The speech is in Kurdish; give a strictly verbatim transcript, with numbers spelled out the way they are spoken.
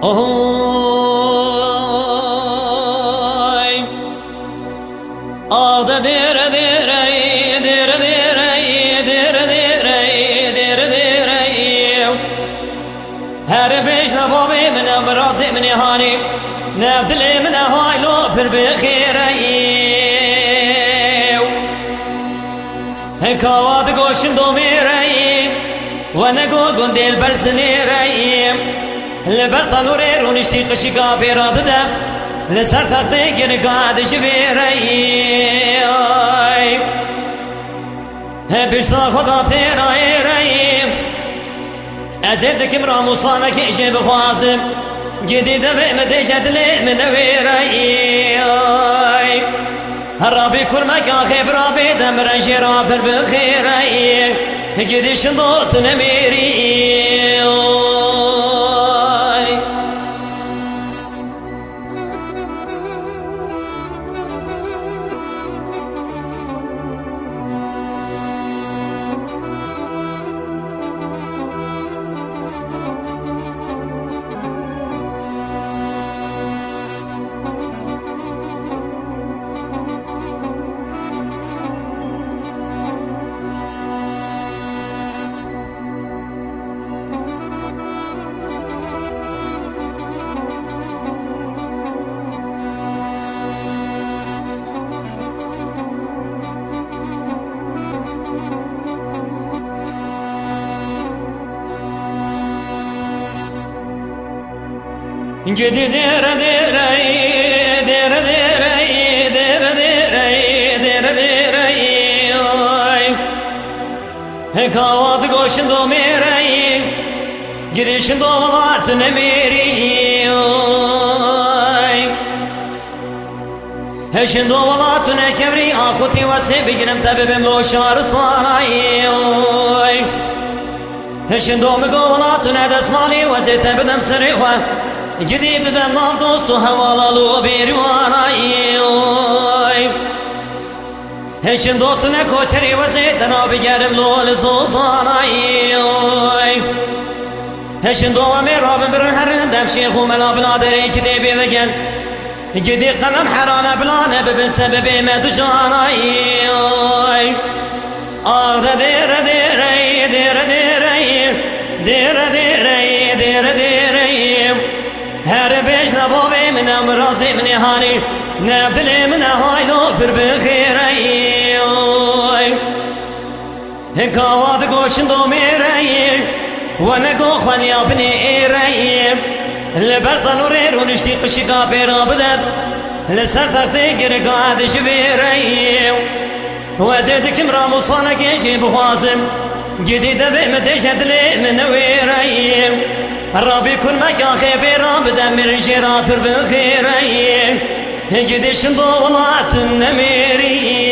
Oy. Ağda dere dere, dere dere, dere dere, dere dere. Her bêjne bavê min e, mirazê min ê hanî. Ne dilê min e haylo pir bi xêre yê. Hekawa digoşin domê re yê. We nego gundê li ber zinê re yê. Li ber tanûrê rûniştî qişika pê re dide. Li ser textê girika dijibê re yê. Ay. He pişta xwe da têra êreyim. Ez ê dikim ramûsanekê jê bixwazim. Gidî devê min dêje dilê min newêreyim. Her rabî kurmek axê birabê de min re jê ra pir bixêreyim. Gidî şindo tu nemêrî. Gidi dere dere, dere dere, dere dere, dere dere, oy. Hekawa digoşin do mêreyî, gidişin do welat tu nemêrî, oy. Heşin do welat tu nekevrî, axutî wesê bigrim te bibim lo şaristanayî, oy. Heşin do mi go welat tu ne destmalî, wezê te bidim serê xwe. Gidî bibim nav dost û hevala lo bêrîwanayî, oy. Heşin do tu ne koçerî wezê te nabigerim lo li zozanayî, oy. Heşin do em ê rabin birin herin dev şêx û mela bila derê ki dê bê vegel. Gidî qelem herane bilane bibin sebebê me du canayî, oy. Arde dere dere, dere dere, dere dere, dere dere. Her bêjne bavê min e, mirazê min ê hanî. Ne dilê min e haylo pir bi xêreyî, oy. Hekawa digoşin do mêreyî, we nego xweniya binê êreyî. Li ber tenûrê rûniştî qişika pê re bide. Li ser textê girika dijibêreyî. Wezê dikim ramûsanekê jê bixwazim. Gidî devê min dêje dilê min newêreyî. Rabî kurmek axê pê re bide, mirin jê re pir bixêreyî. Gidî şindo welat tu nemêrî.